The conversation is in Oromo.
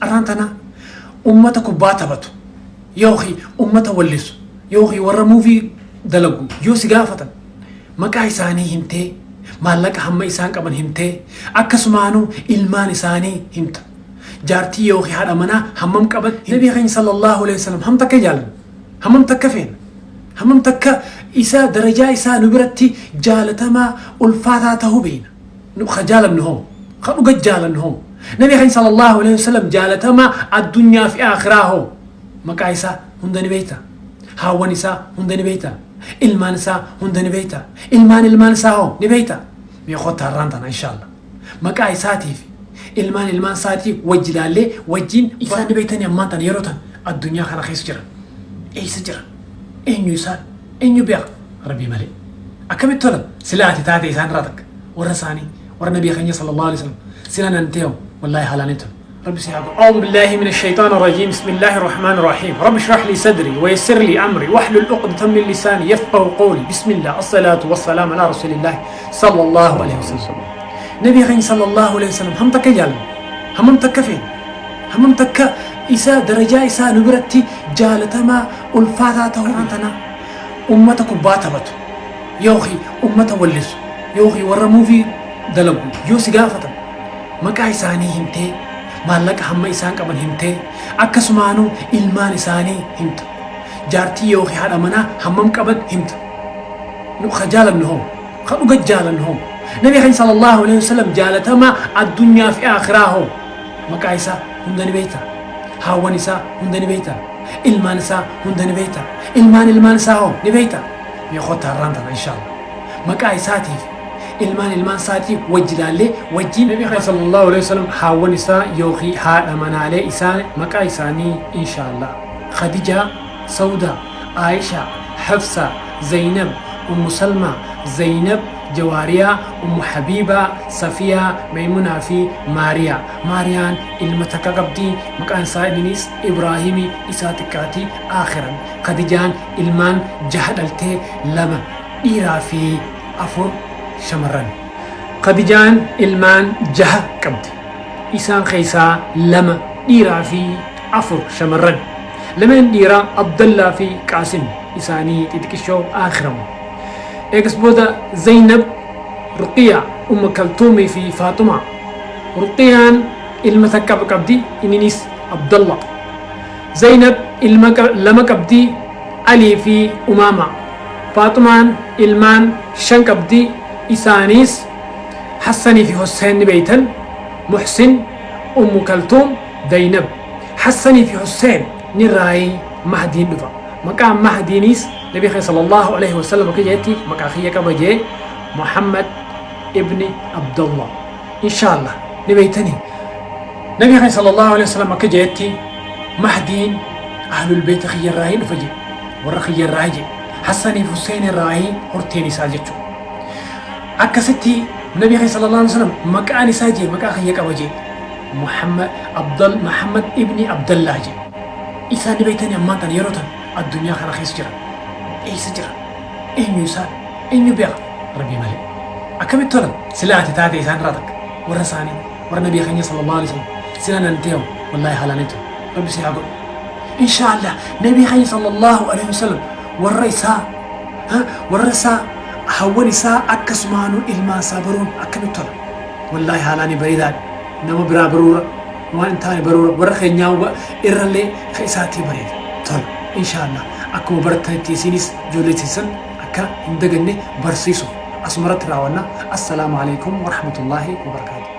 Arraan tana ummata kubbaa taphatu yookiin ummata wallisu yookiin warra muuvii dalagu yoo si gaafatan, maqaa isaanii himtee, maallaqa hamma isaan qaban himtee, akkasumaanuu ilmaan isaanii himta, jaartii yookiin haadha manaa hammam qaban. Nabii keenya sallallahu alaihi wasallam ham takka jaalanna, hammam takka feena, hammam takka isa darajaa isaa nu biratti jaalatamaa ulfaataa tahuu beeyna. Nu ka jaalannu hoo, ka dhuga jaalannu hoo, nabii keenya sallallahu alaihi wasallam jaalatamaa addunyaa fi akhiraa hoo, maqaa isaa hunda ni beeyta, haawwan isaa hunda ni beeyta, ilmaan isaa hunda ni beeyta, ilmaan ilmaan isaa hoo ni beeyta? Mee kottaa har'aan tana inshallah maqaa isaatii fi ilmaan ilmaan isaatii wajji ilaallee wajjin isaan ni beeytanii. Ammaan tana yeroo tan addunyaa kana keessa jiran eessa jiran, eenyu isaan, eenyu beeka? Rabbii malee. Akkamitti tola sila ati taate isaan irraa takka, warra isaanii, warra nabii keenya sallallahu alaihi wasallam sila nan ta'e? Wallaahi haalaan hin tolu. ربي سيعقوب. أعوذ بالله من الشيطان الرجيم. بسم الله الرحمن الرحيم. رب اشرح لي صدري ويسر لي أمري واحلل عقدة من لساني يفقه قولي. بسم الله، الصلاة والسلام على رسول الله صلى الله عليه وسلم. نبي خين صلى الله عليه وسلم هم تكجال، هم تكفين، هم تك إسا درجة إسا نبرتي جالتما ألفاتا تهورتنا. أمة kubbaa taphatu yookiin ummata wallisu yookiin warra muuvii dalagu yoo si gaafatan, maqaa isaanii himtee, maallaqa hamma isaan qaban himtee, akkasumaanuu ilmaan isaanii himta, jaartii yookiin haadha manaa hammam qaban himta. Nu ka jaalannu hoo, ka dhuga jaalannu hoo, nabii keenya sallallahu alaihi wasallam jaalatamaa addunyaa fi akhiraa hoo, maqaa isaa hunda ni beeyta, haawwan isaa hunda ni beeyta, ilmaan isaa hunda ni beeyta, ilmaan ilmaan isaa hoo ni beeyta? Mee kottaa har'aan tana inshallah maqaa isaatii fi ilmaan ilmaan isaatii wajji ilaallee wajjin. Nabii keenya sallallahu alaihi wasallam haawwan isaa yookiin haadha manaalee isaa maqaa isaanii inshallah: Khadijaa, Sauda, Aisha, Hafsa, Zainab, Ummu Salma, Zainab, Jawaariyaa, Ummu Habiibaa, Safiyaa, Maymunaa fi Maariyaa. Maariyaan ilma takka qabdi, maqaan isaa inninis Ibraahimi, isaa xiqqaati akhiran. Khadijaan ilmaan jaha dhaltee, lama dhiiraa fi afur shamarran. Khadijaan ilmaan jaha qabdi. Isaan keessaa lama dhiiraa fi afur shamarran. Lameen dhiiraa Abdallaa fi Qaasim, isaanii xixiqqishoo akhiramu. Eegas booda Zainab, Ruqiyaa, Umma Kaltuumii fi Faaxumaa. Ruqiyaan ilma takka qabdi, inninis Abdallah. Zainab ilma lama qabdi, Alii fi Umaama. Faaxumaan ilmaan shan qabdi, isaanis Hassanii fi Husseen ni beeytan, Muhsin, Ummu Kaltuum, Zainab. Hassanii fi Husseen ni raayi Mahdiin dhufa. Maqaan Mahdiinis Nabi keenya sallallahu alaihi wasallam akka jedhetti maqaa kiyya qaba jee, Muhammad ibni Abdullah. Inshallah ni beeytanii. Nabi keenya sallallahu alaihi wasallam akka jedhetti Mahdiin ahlul beeta kiyya irraa dhufa jee, warra kiyya irraa jee, Hassanii fi Husseen irraa horteen isaa jechuudha. Akkasitti Nabi keenya sallallahu alaihi wasallam maqaan isaa jee maqaa kiyya qaba jee, Muhammad Abdul Muhammad ibni Abdullah jee. Isaan ni beeytanii. Ammaan tana yeroo tan addunyaa kana keessa jiran eessa jiran, eenyu isaan, eenyu beeka? Rabbii malee. Akkamitti tola sila ati taate isaan irraa takka, warra isaanii, warra nabii keenya sallallahu alaihi wasallam sila nan ta'e? Wallaahi haalaan hin tolu. Rabbi si haa godhu. Inshallah nabii keenya sallallahu alaihi wasallam warra isaa, warra isaa, hawwan isaa, akkasumaanuu ilmaan isaa baruun akkamitti tola? Wallaahi haalaan bareedaadha. Nama biraa baruura, waan hin taane baruura, warra keenyaa irrallee ka isaatii bareeda tola. Inshallah akkuma barattanitti isinis ijoollee teessan akka hin daganne barsiisuuf asumarratti raawwanna. Assalaamu alaikum warahmatullaahi wabarakaatu.